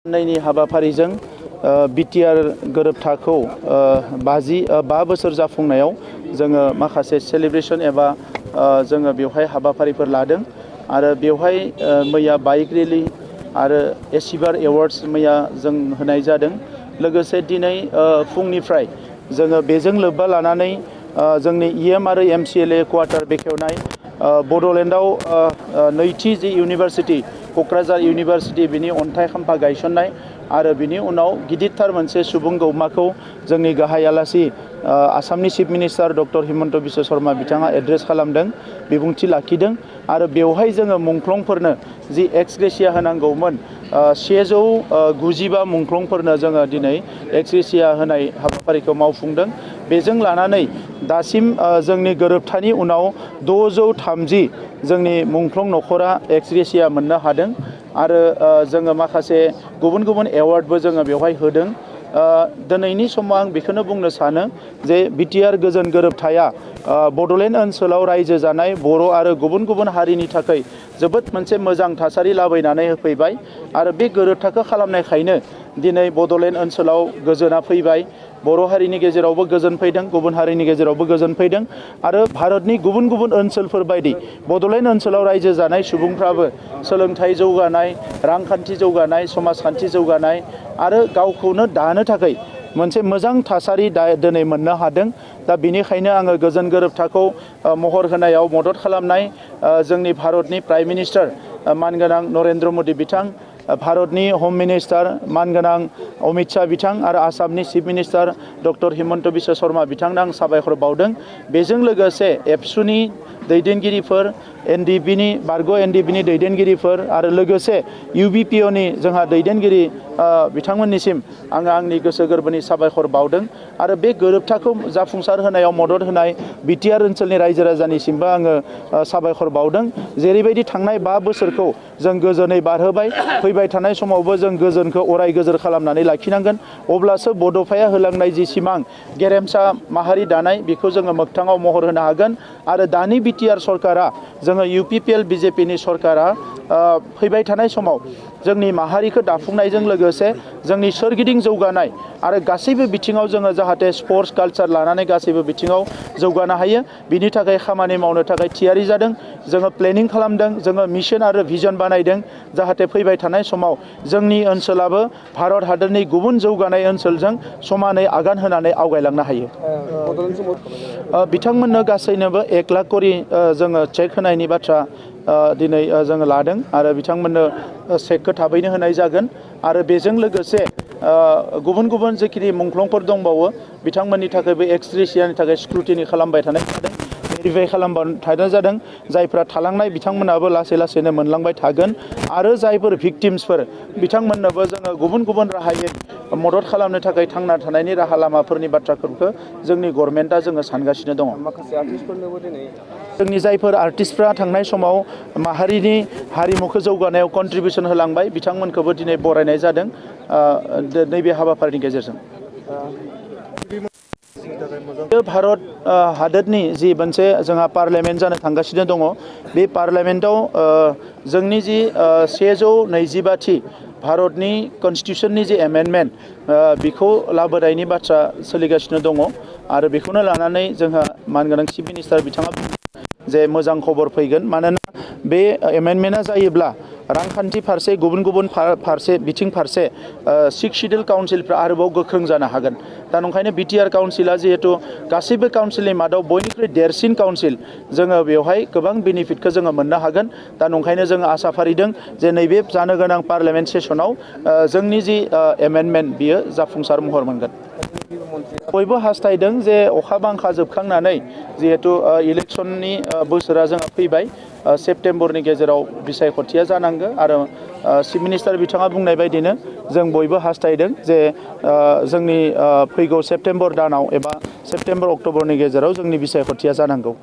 नायनि हाबाफारिजों बिटिआर गोरोबथाखौ 5 बोसोर जाफुंनायाव जोङो माखासे सेलिब्रेशन एबा जोङो बेवहाय हाबाफारिफोर लादों आरो बेवहाय मैया बाइक रेली आरो एचिभार एवार्ड्स मैया जों होनाय जादों। लोगोसे दिनै फुंनिफ्राय जोङो बेजों लोब्बा लानानै जोंनि इएम आरो एमसिएलए क्वार्टार बेखेवनाय बड'लेण्डआव नैथि जि इउनिभार्सिटि क'क्राझार इउनिभार्सिटि बिनि अन्थाइ खाम्फा गायसननाय आरो बिनि उनाव गिदिरथार मोनसे सुबुं गौमाखौ जोंनि गाहाय आलासि आसामनि chief minister doctor Himanta Biswa Sharma बिथाङा एड्रेस खालामदों, बिबुंथि लाखिदों आरो बेवहाय जोङो मुंख्लंफोरनो जि एक्स ग्रेसिया होनांगौमोन 195 मुंख्लंफोरनो जोङो दिनै एक्स ग्रेसिया होनाय हाबाफारिखौ मावफुंदों। बेजों लानानै दासिम जोंनि गोरोबथानि उनाव 630 जोंनि मुंख्लं न'खरा एक्स ग्रेसिया मोननो हादों आरो जोङो माखासे गुबुन गुबुन एवार्डबो जोङो बेवहाय होदों। दिनैनि समाव आं बेखौनो बुंनो सानो जे बिटिआर गोजोन गोरोबथाया बड'लेण्ड ओनसोलाव रायजो जानाय बर' आरो गुबुन गुबुन हारिनि थाखाय जोबोद मोनसे मोजां थासारि लाबोनानै होफैबाय आरो बे गोरोबथाखौ खालामनायखायनो दिनै बड'लेण्ड ओनसोलाव गोजोना फैबाय। बर' हारिनि गेजेरावबो गोजोन फैदों, गुबुन हारिनि गेजेरावबो गोजोन फैदों आरो भारतनि गुबुन गुबुन ओनसोलफोर बायदि बड'लेण्ड ओनसोलाव रायजो जानाय सुबुंफ्राबो सोलोंथाइ जौगानाय, रांखान्थि जौगानाय, समाजखान्थि जौगानाय आरो गावखौनो दानो थाखाय मोनसे मोजां थासारि दिनै मोननो हादों। दा बेनिखायनो आङो गोजोन गोरोबथाखौ महर होनायाव मदद खालामनाय जोंनि भारतनि प्राइम मिनिस्टार मानगोनां नरेन्द्र मदि बिथां, भारतनि हम मिनिस्टार मानगोनां अमित शाह बिथां आरो आसामनि chief minister doctor Himanta Biswa Sharma बिथांनो आं साबायखर बावदों। बेजों लोगोसे एबसुनि दैदेनगिरिफोर, एनडिबिनि बारग' एनडिबिनि दैदेनगिरिफोर आरो लोगोसे इउबिपिअनि जोंहा दैदेनगिरि बिथांमोननिसिम आङो आंनि गोसो गोरबोनि साबायखर बावदों आरो बे गोरोबथाखौ जाफुंसार होनायाव मदद होनाय बिटिआर ओनसोलनि रायजो राजानिसिमबो आङो साबायखर बावदों। जेरैबायदि थांनाय 5 बोसोरखौ जों गोजोनै बारहोबाय, फैबाय थानाय समावबो जों गोजोनखौ अराय गोजोर खालामनानै लाखिनांगोन, अब्लासो बड'फाया होलांनाय जि सिमां गेरेमसा माहारि दानाय बेखौ जोङो मोगथाङाव महर होनो हागोन आरो दानि बिटिआर सरकारा जोङो इउपिपिएल बिजेपिनि सरकारा फैबाय थानाय समाव जोंनि माहारिखौ दाफुंनायजों लोगोसे जोंनि सोरगिदिं जौगानाय आरो गासैबो बिथिङाव जोङो जाहाथे स्पर्ट्स कालचार लानानै गासैबो बिथिङाव जौगानो हायो बिनि थाखाय खामानि मावनो थाखाय थियारि जादों। जोङो प्लेनिं खालामदों, जोङो मिशन आरो भिजन बानायदों जाहाथे फैबाय थानाय समाव जोंनि ओनसोलाबो भारत हादरनि गुबुन जौगानाय ओनसोलजों समानै आगान होनानै आवगायलांनो हायो। बिथांमोननो गासैनोबो 1 लाख करि जोङो चेक होनायनि बाथ्रा दिनै जोङो लादों आरो बिथांमोननो चेकखौ थाबैनो होनाय जागोन आरो बेजों लोगोसे गुबुन गुबुन जेखिनि मुंख्लंफोर दंबावो बिथांमोननि थाखायबो एक्स ग्रेसियानि थाखाय स्क्रुटिनि खालामबाय थानाय जादों, भेरिफाइ खालामबाय थानाय जादों। जायफ्रा थालांनाय बिथांमोनाबो लासै लासैनो मोनलांबाय थागोन आरो जायफोर भिक्टिम्सफोर बिथांमोननोबो जोङो गुबुन गुबुन राहायै मदद खालामनो थाखाय थांना थानायनि राहा लामाफोरनि बाथ्राफोरखौ जोंनि गभर्नमेन्टआ जोङो सानगासिनो दङ। माखासे आर्टिस्टफोरनोबो दिनै जोंनि जायफोर आर्टिस्टफ्रा थांनाय समाव माहारिनि हारिमुखौ जौगानायाव कन्ट्रिबिउसन होलांबाय बिथांमोनखौबो दिनै बरायनाय जादों नैबे हाबाफारिनि गेजेरजों। भारत हादोरनि जि मोनसे जोंहा पार्लियामेन्ट जानो थांगासिनो दङ, बे पार्लियामेन्टआव जोंनि जि 125थि भारतनि कनस्टिटिउसननि जि एमेन्डमेन्ट बेखौ लाबोनायनि बाथ्रा सोलिगासिनो दङ आरो बेखौनो लानानै जोंहा मानगोनां चिफ मिनिस्टार बिथाङा जे मोजां खबर फैगोन। मानोना बे एमेन्डमेन्टआ जायोब्ला रांखान्थि फारसे गुबुन गुबुन बिथिं फारसे 6 सिडिउल काउन्सिलफ्रा आरोबाव गोख्रों जानो हागोन। दा नंखायनो बिटिआर काउन्सिला जिहेतु गासैबो काउन्सिलनि मादाव बयनिख्रुइ देरसिन काउन्सिल, जोङो बेवहाय गोबां बेनिफिटखौ जोङो मोननो हागोन। दा नंखायनो जोङो आसा फारिदों जे नैबे जानो गोनां पार्लियामेन्ट सेसनाव जोंनि जि एमेन्डमेन्ट बियो जाफुंसार महर मोनगोन। बयबो हास्थायदों जे अखा बांखा जोबखांनानै जिहेतु इलेक्सननि बोसोरा जोंहा फैबाय, सेप्तेम्बरनि गेजेराव बिसायख'थिया जानांगौ आरो चिफ मिनिस्टार बिथाङा बुंनाय बायदिनो जों बयबो हास्थायदों जे जोंनि फैगौ सेप्तेम्बर दानाव एबा सेप्तेम्बर अक्ट'बरनि गेजेराव जोंनि बिसायख'थिया जानांगौ।